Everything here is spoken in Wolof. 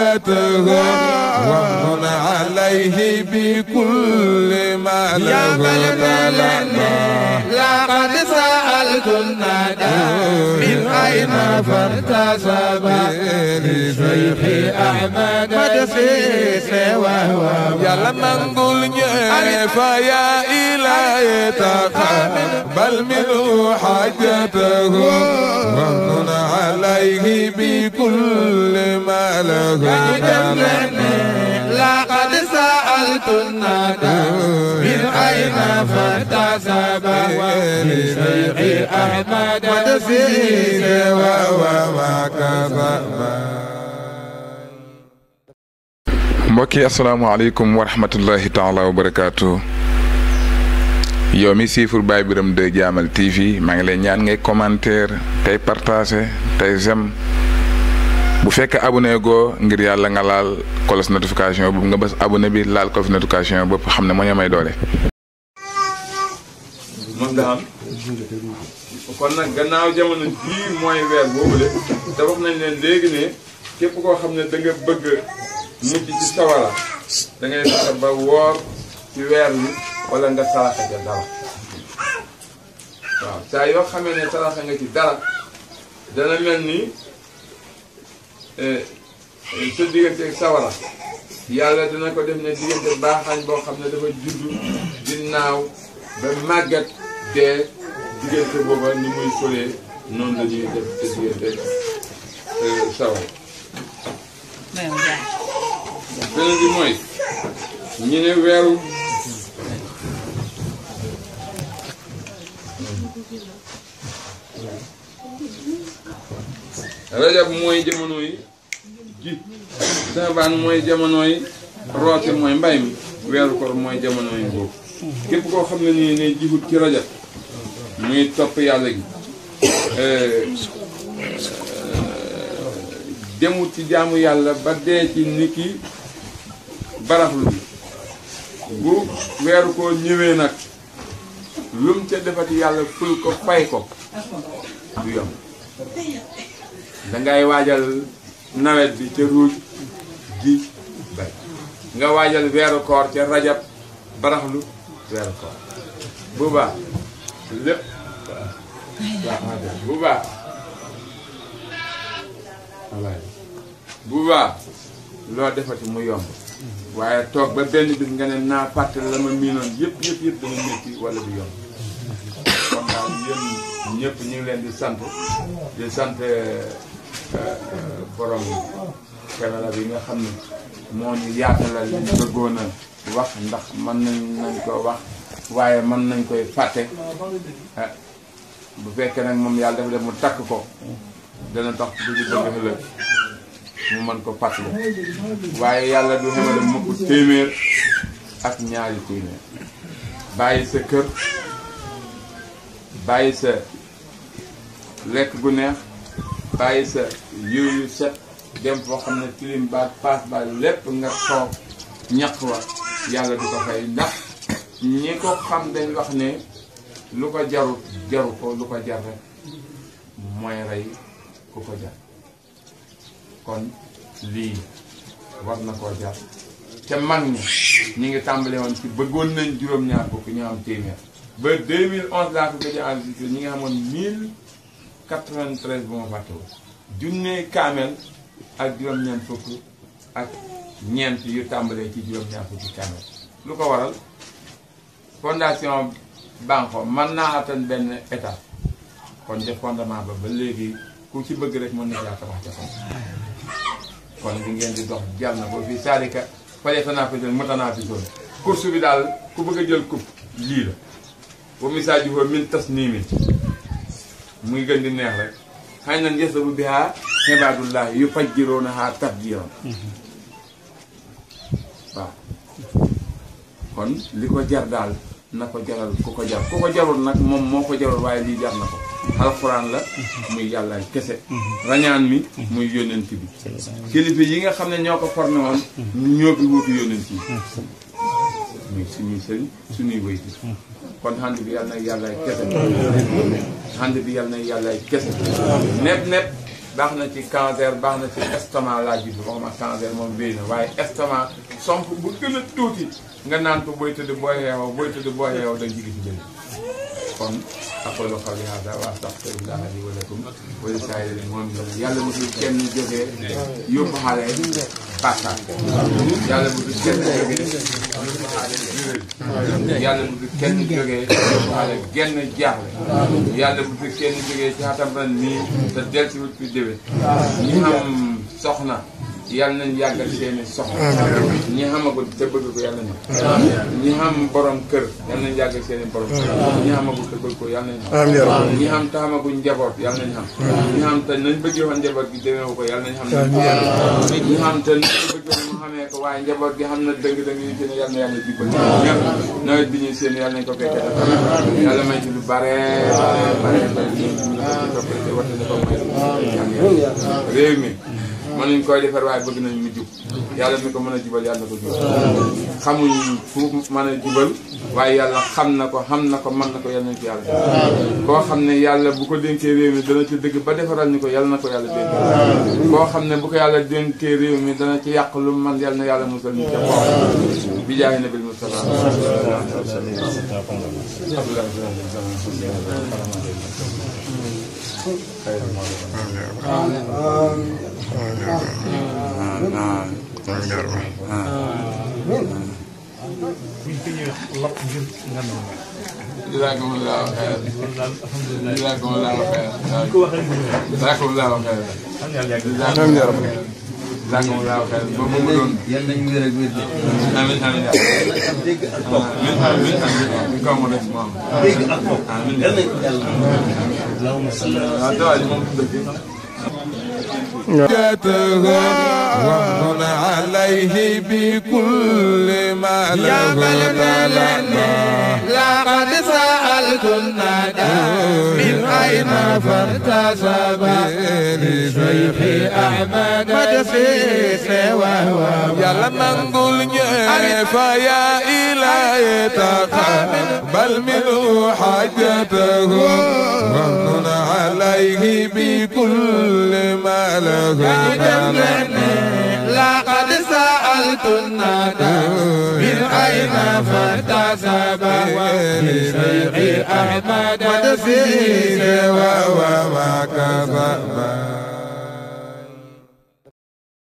حاجته ومن عليه بكل ما له لقد سألت الندى من أين فارتسب لشيخ أحمد مدسيس وهو يلا نقول فيا إلهي تقبل منه حاجته ومن عليه بكل ما له لقد سألت الندى من أين فارتسب لشيخ أحمد مدسيس وهو ما كذب. mbokki asalaamaaleykum wa rahmatullahi taala wa barakaatu. yow mi siifur Baye Birame 2 Jaamal TV maa ngi lay ñaan ngay commentaire tey partager tey j'aime bu fekkee abonné goo ngir yàlla nga laal cloche notification boobu nga bës abonné bi laal cloche notification boobu xam ne moo ñu may doole. mën nga am kon nag gannaaw jamono jii mooy weer boobu de te wax nañ leen léegi ne képp koo xam ne da nga bëgg mucc ci sawara da ngay fexe ba woor ci weer wi wala nga saraxe ca dara waaw saa yoo xamee ne saraxe nga ci dara dana mel ni sa diggante ak sawara yàlla dina ko def ne diggante baaxaañ boo xam ne dafa juddu di naaw ba màggat dee diggante booba ni muy solee noonu la ñuy def sa diggante sawara beneen bi mooy ñu ne weeru rajab mooy jamono yi ji saabaan mooy jamono yi roote mooy mbay mi weeru koor mooy jamono yi boobu képp koo xam ne nii ne jifut ci rajab muy topp yàlla gi demut ci jaamu yàlla ba dee ci niki baraxlu bi bu weeru ko ñëwee nag lum ca defati yàlla ful ko fay ko du yomb dangay waajal nawet bi ca ruuj ji bay nga waajal weeru koor ca rajab baraxlu weeru koor bu baax lépp bu baax bu baax loo defati mu yomb waaye toog ba benn bis nga ne naa fàttali la ma miinoon yëpp dama métti wala du yomb kon daal yéen ñëpp ñu ngi leen di sant borom caméra bi nga xam ne moo ñu yaatalal li bëggoon a wax ndax mën nañ ko wax waaye mën nañ koy fàtte bu fekkee nag moom yàlla dafa def mu takk ko dana tax du ci bëgg ëllëg mu mën ko fàttali waaye yàlla du xamale mukk téeméer ak ñaari téeméer bàyyi sa kër bàyyi sa lekk gu neex bàyyi sa yiw yu set dem foo xam ne tilim baag paas baag lépp nga toog ñaq wa yàlla du ko fay ndax ñi ko xam dañ wax ne lu ko jarut jaru ko lu ko jar rek mooy rey ku ko jar kon lii war na koo jar te mag ñi ñi ngi tàmbale woon ci bëggoon nañ juróom-ñaar fukk ñu am téeméer ba 2011 laa ko gëj a enregistré ñi nga xamoon 1093 bu ma fàttewul junne kaamel ak juróom-ñeent fukk ak ñeent yu tàmbalee ci juróom-ñaar fukki kaamel lu ko waral fondation Banco mën naa attan benn état kon def fondement ba léegi ku ci bëgg rek mën na caa tabax ca kon li ngeen di dox jar na ko fii saalika fale tanaa fi matanaa fi zone course bi daal ku bëgg a jël coupe lii la ba message fo min tas nii mi muy gën di neex rek xëy na yasabu bihaa ibaadullah yu fajjiruunahaa tafjiiran waaw kon li ko jar daal na ko jaral ku ko jar ku ko jarul nag moom moo ko jarul waaye lii jar na ko alxuraan la muy yàlla kese rañaan mi muy yónnent bi kilifa yi nga xam ne ñoo ko formé woon ñoo fi wuutu yónnent yi muy suñuy sëriñ suñuy wéyti kon xand bi yàlla na yàllaay kese xand bi yàlla na yàllaay kese nepp baax na ci cancer baax na ci estomac laa gis waxuma cancer moom béy na waaye estomac somp bu gën a tuuti nga naan ko booy tëdd boo yeewoo da jigi ci bëri kon aqulu qawli hada wa astaghfirullah li wa lakum wa li saa'iril mu'minin yàlla bu fi kenn jógee yóbbu xale bàkkaar yàlla bu fi kenn jógee yóbbu xale juréel yàlla bu fi kenn jógee yóbbu xale genn jaaxle yàlla bu fi kenn jógee ci xatam ren nii te del si wut fi déwén ñi xam soxna yàlla nañ yàggal seeni soxna ñi xamagul te bëgg ko yàlla nañ ñi xam borom kër yàlla nañ yàggal seeni borom kër ñi xamagul te bëgg ko yàlla nañ xam ñi xam te xamaguñ njaboot yàlla nañ xam ñi xam te nañ bëggee woon njaboot gi demeewu ko yàlla nañ xam ñi xam te nañ bëggee woon mu xamee ko waaye njaboot gi xam na dëng-dëng yi gën a yàlla na yàlla jubal ñëpp nawet bi ñuy seen yàlla nañ ko fekkee dafa yàlla may ci lu bare toppate wattane ko may réew mi mën nañ koy defar waaye bëgg nañ mu jub yàlla mi ko mën a jubal yàlla na ko jubal xamuñ fu mën a jubal waaye yàlla xam na ko mën na ko yàlla nañ ko yàlla koo xam ne yàlla bu ko dénkee réew mi dana ci dëgg ba defaral ñu ko yàlla na ko yàlla dénk koo xam ne bu ko yàlla dénkee réew mi dana ci yàq lu man yàlla na yàlla musal ñu ca xoox bi jaahi nabil Mustafa jazakumullahu xayran jazakumullahu xayran jazakumullahu xayran jazakumullahu xayran boobu mu doon yàlla nañu wér ak wér de. amiin amiin dégg ak bopp. amiin amiin kaw ma des moom dégg ak bopp. amiin yàlla nañu ko yàlla. allahumma salli ala waaw tawaay moom dëgg ومن عليه بكل ما له لقد سألت الندى من أين فارتسب لشيخ أحمد مدسيس وهو يلا نقول فيا إلهي تقبل منه حاجته ومن عليه بكل ما له لقد سألت الندى من أين فارتسب لشيخ أحمد مدسيس وهو ما كسب